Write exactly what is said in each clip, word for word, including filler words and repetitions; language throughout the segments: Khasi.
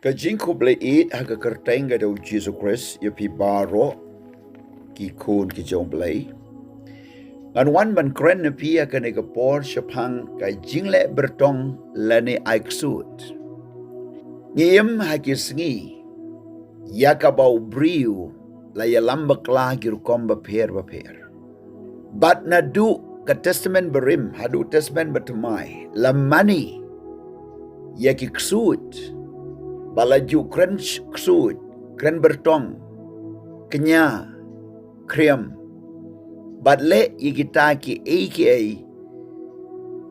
Ka jingkhublei ïa ka kyrteng ka jong u Jisu Khrist ïa phi baroh ki khun ki jong u Blei. Ngan wan ban kren ïa phi ha kane ka por shaphang ka jingleh byrtong lane ai ksuid. Ngi im ha ki sngi ïa kaba u briew la ïalam bakla ki rukom bapher bapher. Bad naduh ka Testament Barim haduh Testament Bathymmai la mane ïa ki ksuid, ba la ju kren ksuid, kren byrtong, kñia, khriam, bad leh ïa kita kiei kiei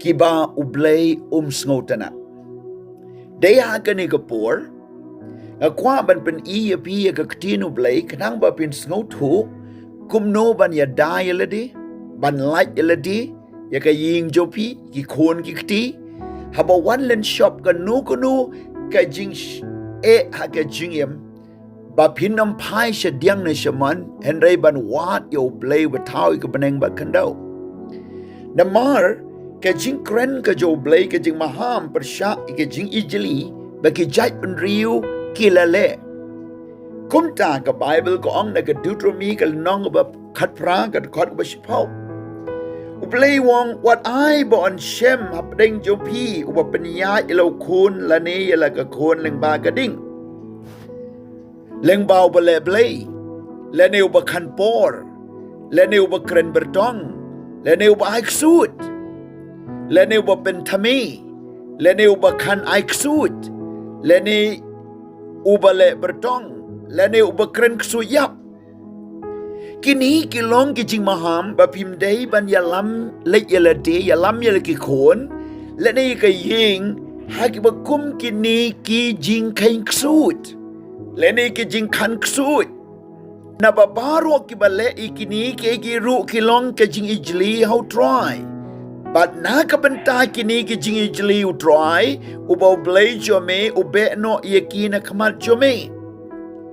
kiba u Blei um sngewtynnad. Dei ha kane ka por nga kwah ban pyni ïa phi ïa ka ktien u Blei khnang ba phin sngewthuh kumno ban ïada ïa lade, ban lait ïa lade, ïa ka ïing jong phi, ki khun ki kti. Haba wan lynshop kano kano ka jingeh ha ka jingim, ba phin ym phai shadiang ne shaman, hynrei ban wad ïa u Blei uba thaw ïa ka bneng bad khyndew. Namar ka jingkren ka jong u Blei, ka jingmaham pyrshah ïa ka jingijli ba ki jaitbynriew ki la leh. Kumta ka Baibl ka ong na ka Deuteronomi ka lynnong ba khatphra ka dkhot ba shiphew. U Blei u ong, wat ai ba un shem hapdeng jong phi uba pynïaid ïa la u khun lane ïa la ka khun lyngba ka ding, lyngba uba leh blei, lane uba khan por, lane uba kren byrtong, lane uba ai ksuid, lane uba pynthame, lane uba khan ai ksuid, lane uba leh byrtong, lane uba kren ksuid ïap. Kine ki long ki jingmaham ba phim dei ban ïalam leit ïa lade, ïalam ïa la ki khun, lane ïa ka ïing, ha kiba kum kine ki jingkheiñ ksuid, lane ki jingkhan ksuid. Naba baroh kiba leh ïa kine kiei kiei ruh ki long ka jingijli ha u Trai. Bad na ka bynta kine ki jingijli u Trai, uba u Blei jong me u beh noh ïa ki na khmat jong me.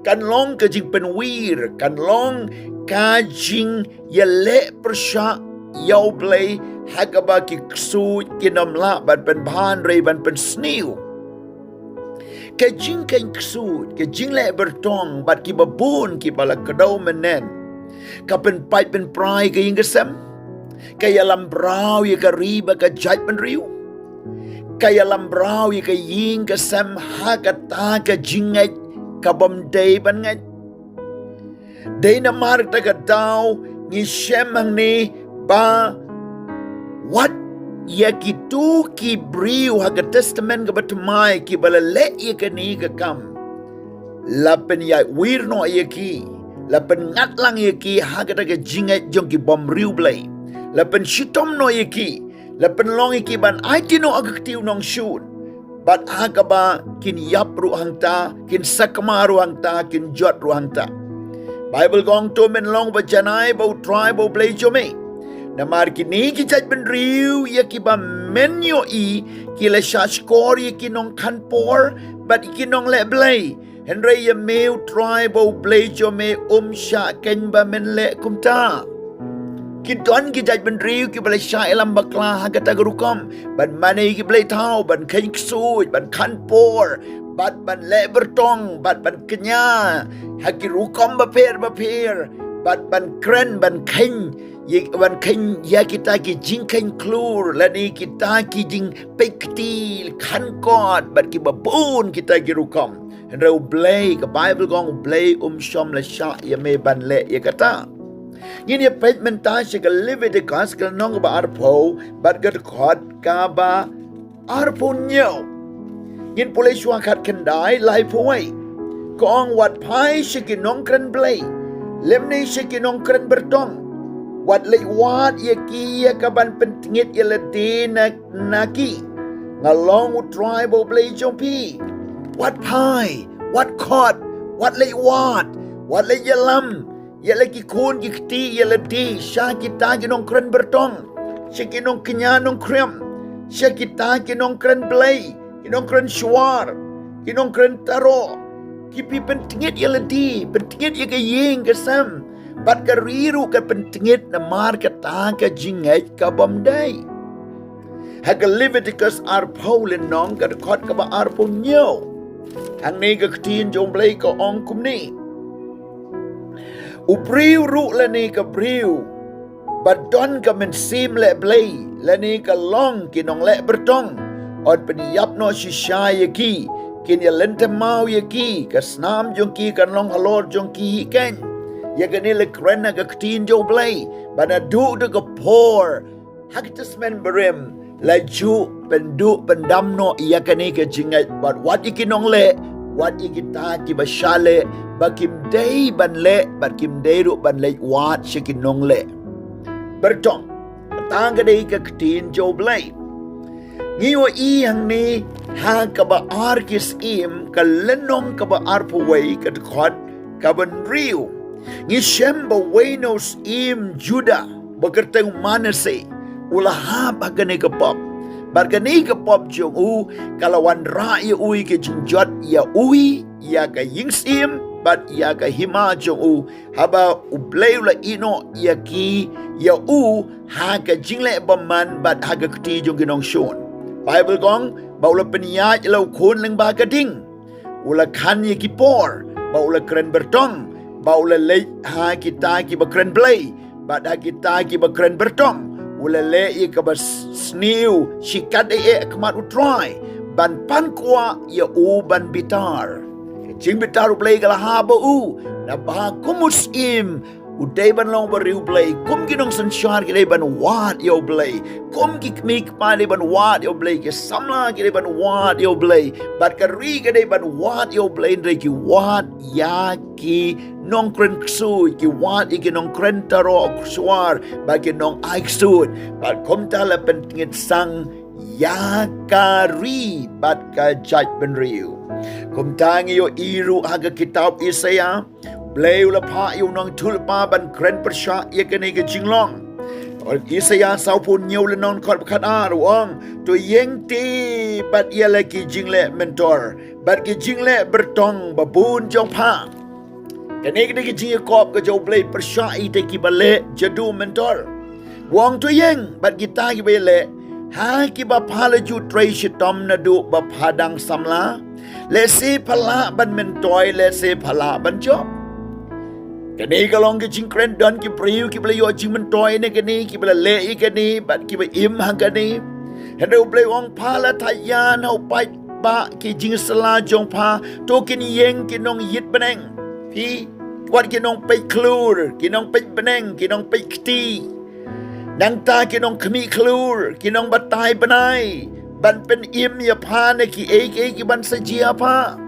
Kan long ka jingpynwir, kan long ka jingïaleh pyrshah ïa u Blei, ha kaba ki ksuid kin ym lah ban pynbha hynrei ban pynsniew. Ka jingkheiñ ksuid, ka jingleh byrtong bad kiba bun kiba la kdew mynne, ka pynpait pynpra ïa ka ïing ka sem, ka ïalam braw ïa ka ri bad ka jaitbynriew, ka ïalam braw ïa ka ïing ka sem ha kata ka jingngeit kabym dei ban ngeit. Dei namar kata ka daw ngi shem hangne ba wat ïa kito ki briew ha ka Testament kaba thymmai kiba la leh ïa kane ka kam, la pynïaid wir noh ïa ki, la pynngat lang ïa ki ha kata ka jingngeit jong ki bym riewblei, la pynshitom noh ïa ki, la pynlong ïa ki ban aiti noh ha ka kti u nongshun. Bad ha kaba kin ïap ruh hangta, kin sakma ruh hangta, kin jot ruh hangta. Baibl ka ong, to men long ba janai ba u Trai ba u Blei jong me. Namar kine ki jaitbynriew ïa kiba men ïohi ki la shah shkor ïa ki nongkhan por bad ïa ki nongleh blei. Hynrei ïa me u Trai ba u Blei jong me um shah kheiñ ba men leh kumta. Ki don ki jaitbynriew kiba la shah ïalam bakla ha kata ka rukom, ban mane ïa ki blei thaw, ban kheiñ ksuid, ban khan por, bad ban leh byrtong, bad ban kñia ha ki rukom bapher bapher, bad ban kren, ban kheiñ, ïa, ban kheiñ ïa kita ki jingkheiñ khlur lane kita ki jingpeit kti, khan kot, bad kiba bun kita ki rukom. Hynrei u Blei, ka Baibl ka ong u Blei um shym la shah ïa me ban leh ïa kata. Ngin ïa peit mynta sha ka Leviticus ka lynnong kaba arphew bad ka dkhot kaba arphew hynñiew. Ngin pule shuwa khatkhyndai, laiphew wei. Ka ong, wat phai sha ki nongkren blei, lymne sha ki nongkren byrtong. Wat leit wad ïa ki ïa kaban pyntngit ïa lade na, na ki. Nga long u Trai ba u Blei jong phi. Wat phai, wat khot, wat leit wad, wat leit ïalam ïa la ki khun ki kti ïa lade sha kita ki nongkren byrtong, sha ki nongkñia nongkhriam, sha kita ki nongkren blei, ki nongkren shuwar, ki nongkren taroh, ki phi pyntngit ïa lade, pyntngit ïa ka ïing ka sem bad ka ri ruh ka pyntngit namar kata ka jingngeit kabym dei. Ha ka Leviticus arphew lynnong ka dkhot kaba arphew hynñiew. Hangne ka ktien jong U Blei ka ong kumne: U briew ruh lane ka briew ba don ka mynsiem leh Blei, lane ka long ki nongleh byrtong, yn pynïap noh shisha ïa ki, kin ïa lynthem maw ïa ki, ka snam jong ki kan long halor jong ki hi keiñ. Ïa kane la kren na ka ktien jong U Blei, ba naduh da ka por ha ka Testament Barim la ju pynduh pyndam noh ïa kane ka jingngeit, bad wat ïa ki nongleh, wat ïa kita kiba shah leh, ba kim dei ban leh, bad kim dei ruh ban leit wad sha ki nongleh byrtong. Tang ka dei ka ktien jong U Blei. Ngi ïohi hangne ha kaba ar ki Syiem, ka lynnong kaba arphew wei, ka dkhot kaba hynriew. Ngi shem ba uwei na u Syiem Judah, ba kyrteng u Manasseh, u la hap ha kane ka pop. Bad kane ka pop jong u ka la wanrah ïa u ïa ka jingjot ïa u, ïa ka ïing syiem, bad ïa ka hima jong u, haba U Blei u la ïehnoh ïa ki, ïa u, ha ka jingleh bymman bad ha ka kti jong ki nongshun. Baibl ka ong ba u la pynïaid ïa la u khun lyngba ka ding. U la khan ïa ki por ba u la kren byrtong, ba u la leit ha kita kiba kren Blei, bad ha kita kiba kren byrtong. U la leh ïa kaba s-, sniew, shikatdei ha khmat U Trai, ban pynkwah ïa u ban bitar. Ka jingbitar U Blei ka la hap ha u, naba kum u Syiem u dei ban long u briew Blei, kum ki nongsynshar ki dei ban wad ïa U Blei, kum ki kmie ki kpa dei ban wad ïa U Blei, ki samla ki dei ban wad ïa U Blei, bad ka ri ka dei ban wad ïa U Blei, hynrei ki wad ïa ki nongkren ksuid, ki wad ïa ki nongkren taroh shuwar, bad ki nongai ksuid, bad kumta la pynsngewsih ïa ka ri bad ka jaitbynriew. Kumta ngi ïohi ruh ha ka kitab Isaïah, Blei u la phah ïa u nongïathuhlypa ban kren pyrshah ïa kane ka jinglong. Isaïah sawphew hynñiew lynnong dkhot khatar u ong: To ïeng te bad ïa la ki jingleh myntoi, bad ki jingleh byrtong ba bun jong pha. Kane ka dei ka jingïakop ka jong U Blei pyrshah ïa kita kiba leh jadu myntoi. U ong: To ïeng bad kita kiba ïaleh, ha kiba pha la ju trei shitom naduh ba pha dang samla. Lehse pha lah ban myntoi, lehse pha lah ban jop. Kane ka long ka jingkren, don ki briew kiba la ïoh jingmyntoi na kane, kiba la leh ïa kane, bad kiba im ha kane. Hynrei U Blei u ong: Pha la thait ïa na u paidbah ki jingsylla jong pha, to kin ïeng ki nongïit bneng. Phi, wat ki nongpeit khlur, ki nongpeit bneng, ki nongpeit kti. Nangta ki nongkhmih khlur, ki nongbatai bnai, ban pynim ïa pha na kiei kiei kiban sa jia pha.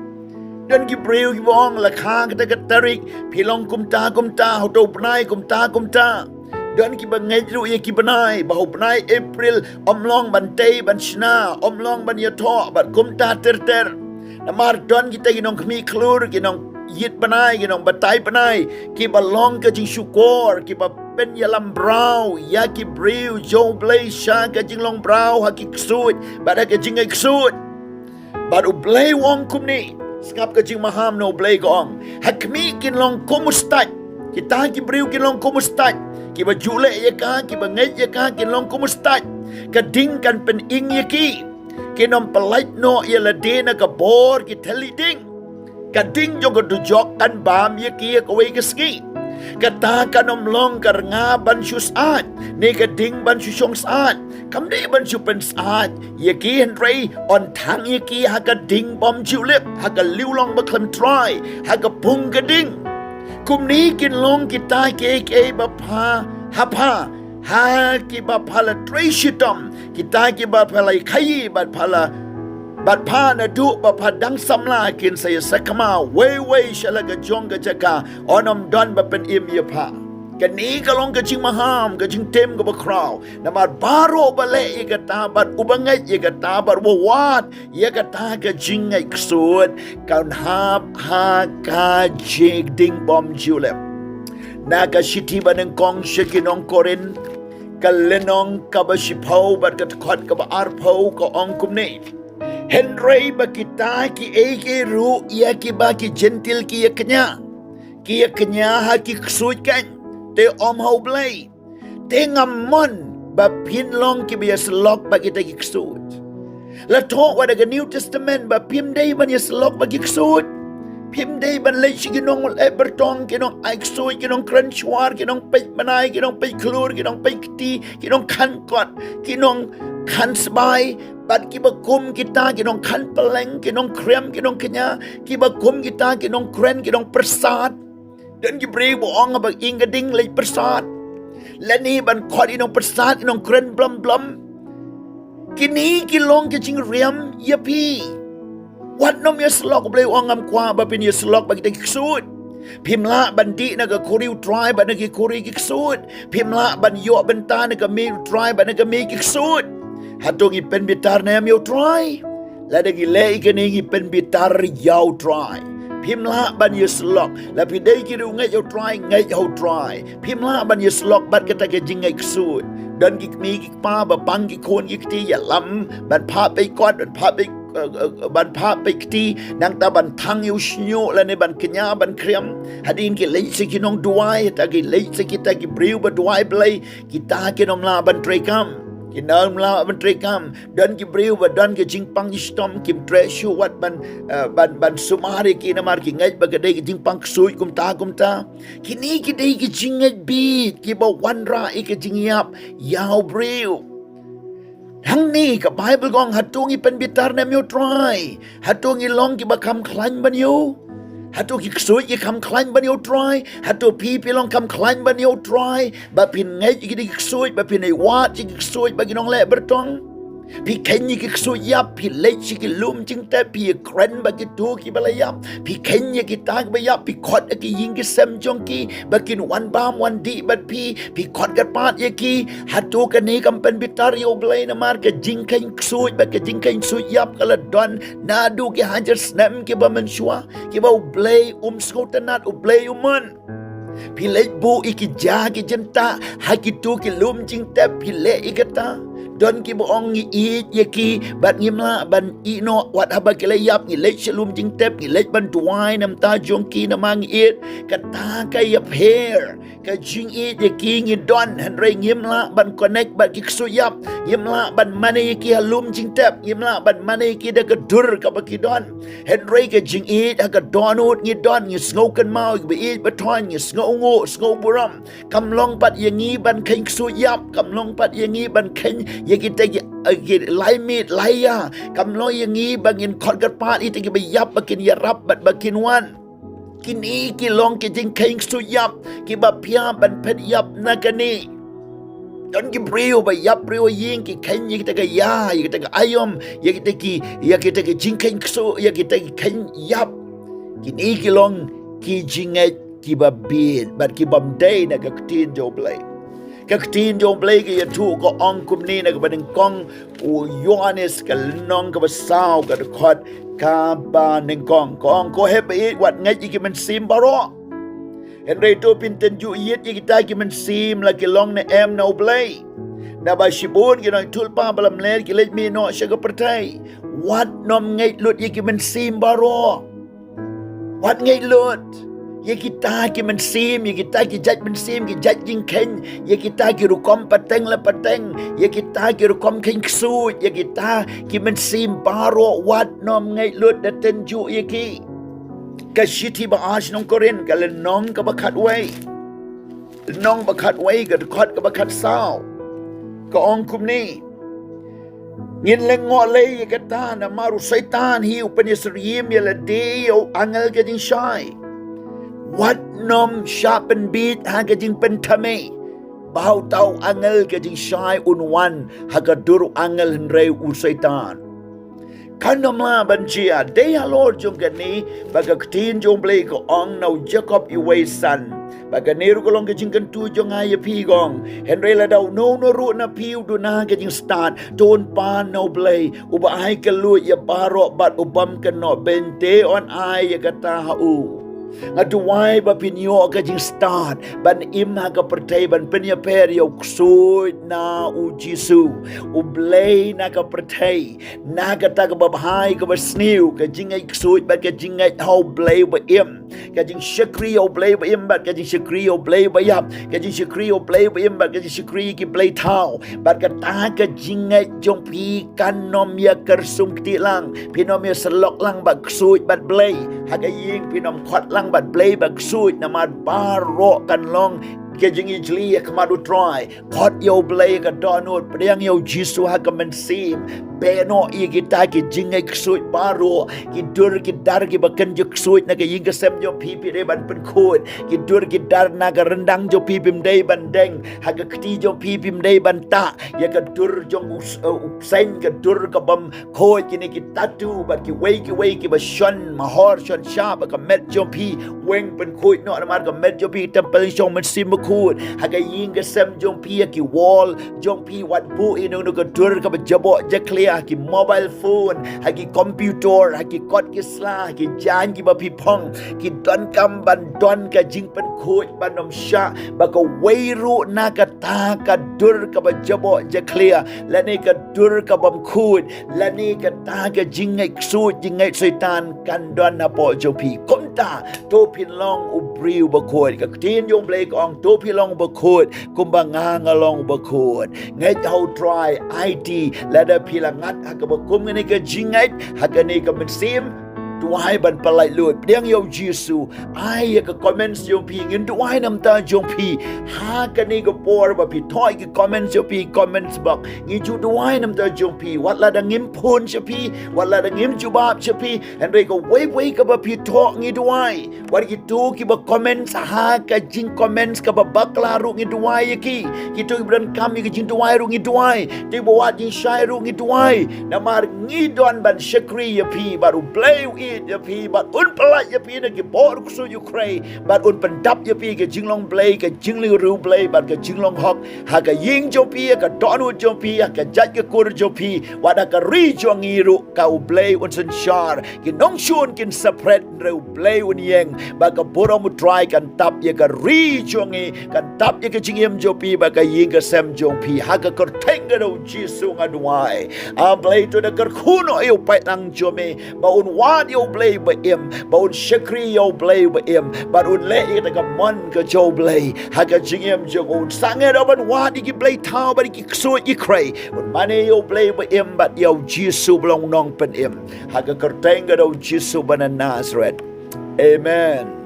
Don ki briew kiba ong, la kha kata ka tarik, phi long kumta kumta, ha uto u bnai kumta kumta. Don kiba ngeit ruh ïa ki bnai, ba ha u bnai April ym long ban tei ban shna, ym long ban ïathoh, bad kumta ter ter. Namar don kita ki nongkhmih khlur, ki nongïit bnai, ki nongbatai bnai, kiba long ka jingshukor, kiba pynïalam braw ïa ki briew jong U Blei sha ka jinglong braw ha ki ksuid bad ha ka jingngeit ksuid. Bad U Blei u ong kumne, sngap ka jingmaham na U Blei, ka ong: Ha khmih kin long kum u stait. Kita ki briew kin long kum u stait. Kiba ju leh ïa ka, kiba ngeit ïa ka, kin long kum u stait. Ka ding kan pyning ïa ki. Kin ym pyllait noh ïa lade na ka bor ki thylliej ding. Ka ding jong ka dujok kan bam ïa ki ha kawei ka sngi. Kata kan ym long ka rnga ban shu syaid, ne ka ding ban shu shong syaid. Kam dei ban shu pynsyaid ïa ki, hynrei yn thang ïa ki ha ka ding bym ju lip, ha ka liwlong ba khlem trai, ha ka pung ka ding. Kumne kin long kita kiei kiei ba pha, ha pha, ha kiba pha la trei shitom, kita kiba pha la ïakhaïi bad pha la, bad pha naduh ba pha dang samla, kin sa ïasakma wei wei sha la ka jong ka jaka, yn ym don ba pynim ïa pha. Kane ka long ka jingmaham, ka jingtim kaba khraw. Namar baroh ba leh ïa kata, bad uba ngeit ïa kata, bad uba wad ïa kata ka jingngeit ksuid, kan hap ha ka jingding bym ju lip. Na ka shithi banyngkong sha ki nong Korinth, ka lynnong kaba shiphew bad ka dkhot kaba arphew, ka ong kumne: Hynrei ba kita kiei kiei ruh ïa kiba ki Jentil ki ïakñia, ki ïakñia ha ki ksuid keiñ, te ym ha U Blei. Te ngam mon ba phin long kiba ïasyllok bad kita ki ksuid. La thoh wat ha ka New Testament ba phim dei ban ïasyllok bad ki ksuid. Phim dei ban leit sha ki nongleh byrtong, ki nongai ksuid, ki nongkren shuwa, ki nongpeit bnai, ki nongpeit khlur, ki nongpeit kti, ki nongkhan kot, ki nongkhan sbai, bad kiba kum kita, ki nongkhan pylleng, ki nongkriam, ki nongkñia, kiba kum kita, ki nongkren, ki nongpyrsad. Don ki briew ba ong ba ïing ka ding leit pyrsad. Lane ban khot i nongpyrsad, i nongkren blom blom. Kine ki long ki jingriam ïa phi. Wat nym ïasyllok, U Blei u ong, ngam kwah ba phin ïasyllok bad kita ki ksuid. Phim lah ban dih na ka khuri U Trai bad na ki khuri ki ksuid. Phim lah ban ïoh bynta na ka mei U Trai bad na ka mei ki ksuid. Hato ngi pynbitar ne em ïa U Trai? Lada ngi leh ïa kane ngi pynbitar ïa U Trai. Phim lah ban ïasyllok. La phi dei ki riewngeit ïa U Trai, ngeit ha U Trai. Phim lah ban ïasyllok bad kata ka jingngeit ksuid. Don ki kmie ki kpa ba pang ki khun ki kti ïalam ban phah peit kot, ban phah peit, eh, eh, ban phah peit kti, nangta ban thang ïa u shñiuh lane ban kñia ban kriam. Hadien ki leit sha ki nongduwai, hata ki leit sha kita ki briew ba duwai Blei, kita kim lah ban treikam. Kim lah ban treikam. Don ki briew ba don ki jingpang ki shitom, kim treh shuh wat ban, eh, ban, ban sumar ïa ki namar ki ngeit ba ka dei ki jingpang ksuid kumta kumta. Kine ki dei ki jingngeit bieit kiba wanrah ïa ka jingïap ïa u briew. Hangne ka Baibl ka ong, hato ngi pynbitar ne em ïa U Trai? Hato ngi long kiba kham khlaiñ ban ïa u? Hato ki ksuid ki kham khlaiñ ban ïa U Trai? Hato phi phi long kham khlaiñ ban ïa U Trai? Ba phin ngeit ïa ki ksuid, ba phin ïa wad ïa ki ksuid bad ki nongleh byrtong. Phi kheiñ ïa ki ksuid ïap, phi leit sha ki lum jingtep, phi ïakren bad kito kiba la ïap. Phi kheiñ ïa kita kiba ïap, phi khot ha ki ïing ki sem jong ki ba kin wan bam wan dih bad phi, phi khot kyrpad ïa ki. Hato kane kam pynbitar ïa U Blei namar ka jingkheiñ ksuid bad ka jingkheiñ ksuid ïap ka la don naduh ki hajar snem kiba mynshuwa, kiba U Blei um sngewtynnad, U Blei um mon. Phi leit buh ïa ki ja ki jyntah ha kito ki lum jingtep, phi leh ïa kata. Don kiba ong ngi ïeit ïa ki bad ngim lah ban ïeh noh, wat haba ki la ïap ngi leit sha lum jingtep, ngi leit ban duwai na bynta jong ki namar ngi ïeit. Kata ka ïapher. Ka jingïeit ïa ki ngi don, hynrei ngim lah ban connect bad ki ksuid ïap. Ngim lah ban mane ïa ki ha lum jingtep, ngim lah ban mane ïa ki da ka dur kaba ki don. Hynrei ka jingïeit ha ka dohnud ngi don, ngi sngew kynmaw ïa kiba ïeit ba thoh, ngi sngewnguh, sngew burom. Kam long pat ïa ngi ban kheiñ ksuid ïap, kam long pat ïa ngi ban kheiñ ïa kita ki, eh, ki lai miet lai ïa. Kam long ïa ngi ba ngin khot kyrpad ïa kita kiba ïap ba kin ïarap bad ba kin wan. Kine ki long ki jingkheiñ ksuid ïap kiba pher ban phet ïap na kane. Don ki briew ba ïap briew ha ïing ki kheiñ ïa kita ka ïa, ïa kita ka aïom, ïa kita ki, ïa kita ki jingkheiñ ksuid, ïa kita ki kheiñ ïap. Kine ki long ki jingngeit kiba bieit bad kibym dei na ka ktien jong U Blei. Ka ktien jong U Blei ka ïathuh ka ong kumne na kaba nyngkong u Ïohannes ka lynnong kaba saw ka dkhot kaba nyngkong. Ka ong, ko hep baieit, wat ngeit ïa ki mynsiem baroh. Hynrei to phin tynjuh ïit ïa kita ki mynsiem la ki long ne em na U Blei. Naba shibun ki nongïathuhlypa ba lamler ki leit mih noh sha ka pyrthei. Wat nym ngeit lut ïa ki mynsiem baroh. Wat ngeit lut ïa kita ki mynsiem, ïa kita ki jait mynsiem, ki jait jingkheiñ, ïa kita ki rukom pateng la pateng, ïa kita ki rukom kheiñ ksuid, ïa kita ki mynsiem baroh, wat nym ngeit lut da tynjuh ïa ki. Ka shithi ba ar sha ki nong Korinth, ka lynnong kaba khatwei. Lynnong ba khatwei, ka dkhot kaba khatsaw. Ka ong kumne. Ngin lyngngoh lei ïa kata namar u Soitan hi u pynïasyriem ïa lade ïa u angel ka jingshai. Wat nym shah pynbieit ha ka jingpynthame ba uta u angel ka jingshai un wan ha ka dur u angel hynrei u Soitan. Kan ym lah ban jia, dei halor jong kane ba ka ktien jong U Blei ka ong na u Jakob uwei san. Ba kane ruh ka long ka jingkyntu jong nga ïa phi kong. Hynrei lada uno uno ruh na phi u duna ka jingstad, to un pan na U Blei, uba ai kylluid ïa baroh bad u bym kynnoh bein, te un ai ïa kata ha u. Nga duwai ba phin ïoh ka jingstad ban im ha ka pyrthei, ban pynïapher ïa u ksuid na U Jisu, U Blei na ka pyrthei, na kata kaba bha ïa kaba sniew, ka jingngeit ksuid bad ka jingngeit ha U Blei ba im, ka jingshakri ïa U Blei ba im bad ka jingshakri ïa U Blei ba ïap, ka jingshakri ïa U Blei ba im bad ka jingshakri ïa ki blei thaw. Bad kata ka jingngeit jong phi kan ym ïa kyrsum ktieh lang, phin ym ïa syllok lang bad ksuid bad blei. Ha ka ïing phin ym khot lang bad blei bad ksuid, namar baroh kan long ka jingijli ha khmat U Trai. Khot ïa U Blei ha ka dohnud, pdiang ïa U Jisu ha ka mynsiem. Beh noh ïa kita ki jingngeit ksuid baroh, ki dur ki dar kiba kynja ksuid na ka ïing ka sem jong phi, phi dei ban pynkhuid. Ki dur ki dar na ka ryndang jong phi, phim dei ban deng. Ha ka kti jong phi, phim dei ban tah ïa ka dur jong u s-, u bseiñ, ka dur ka bym khuid. Kine ki tattoo bad kiwei kiwei kiba shon mahor shon shap ha ka met jong phi, weng pynkhuid noh, namar ka met jong phi ka templ jong U Mynsiem Bakhuid. Ha ka ïing ka sem jong phi, ha ki wall jong phi, wat buh ïa no no ka dur kaba jaboh jakhlia. Ha ki mobile phone, ha ki computer, ha ki kot ki sla, ha ki jaiñ kiba phi phong, ki donkam ban don ka jingpynkhuid ban ym shah ba kawei ruh na kata ka dur kaba jaboh jakhlia, lane ka dur ka bym khuid, lane kata ka jingngeit ksuid, jingngeit Soitan kan don hapoh jong phi. Kumta to phin long u briew bakhuid. Ka ktien jong U Blei ka ong, to phi long bakhuid kumba nga nga long bakhuid. Ngeit ha U Trai, aiti. Lada phi la ngat ha kaba kum kane ka jingngeit, ha kane ka mynsiem, duwai ban pyllait lut. Pdiang ïa U Jisu. Ai ïa ka comments jong phi, ngin duwai na ka bynta jong phi. Ha kane ka por ba phi thoh ïa ki comments jong phi, comments box, ngi ju duwai na ka bynta jong phi. Wat la dang ngim phone sha phi, wat la dang ngim jubab sha phi, hynrei kawei kawei kaba phi thoh ngi duwai. Wat kito kiba comments ha ka jingcomments kaba bakla ruh ngi duwai ïa ki. Kito kiba donkam ïa ka jingduwai ruh ngi duwai. Kito kiba wad jingshai ruh ngi duwai. Namar ngi don ban shakri ïa phi, bad U Blei u ïeit ïa phi, bad un pyllait ïa phi na ki bor ksuid U Khrist, bad un pyndap ïa phi ka jinglong Blei, ka jinglong riewblei, bad ka jinglong hok. Ha ka ïing jong phi, ha ka dohnud jong phi, ha ka jaid ka kur jong phi, wat ha ka ri jong ngi ruh, ka U Blei un synshar. Ki nongshun kin sa phred, hynrei U Blei un ïeng. Bad ka burom U Trai kan tap ïa ka ri jong ngi, kan tap ïa ka jingim jong phi, bad ka ïing ka sem jong phi. Ha ka kyrteng ka jong U Jisu nga duwai. A Blei, to da kyrkhu noh ïa u paidlang jong me, ba un wad ïa U Blei ba im, ba un shakri ïa U Blei ba im, bad un leh ïa kata ka mon ka jong U Blei ha ka jingim jong u. Un sangeh ruh ban wad ïa ki blei thaw bad ïa ki ksuid U Khrist. Un mane ïa U Blei ba im bad ïa U Jisu ba long u nongpynim. Ha ka kyrteng ka jong U Jisu ba na Nasareth. Amen.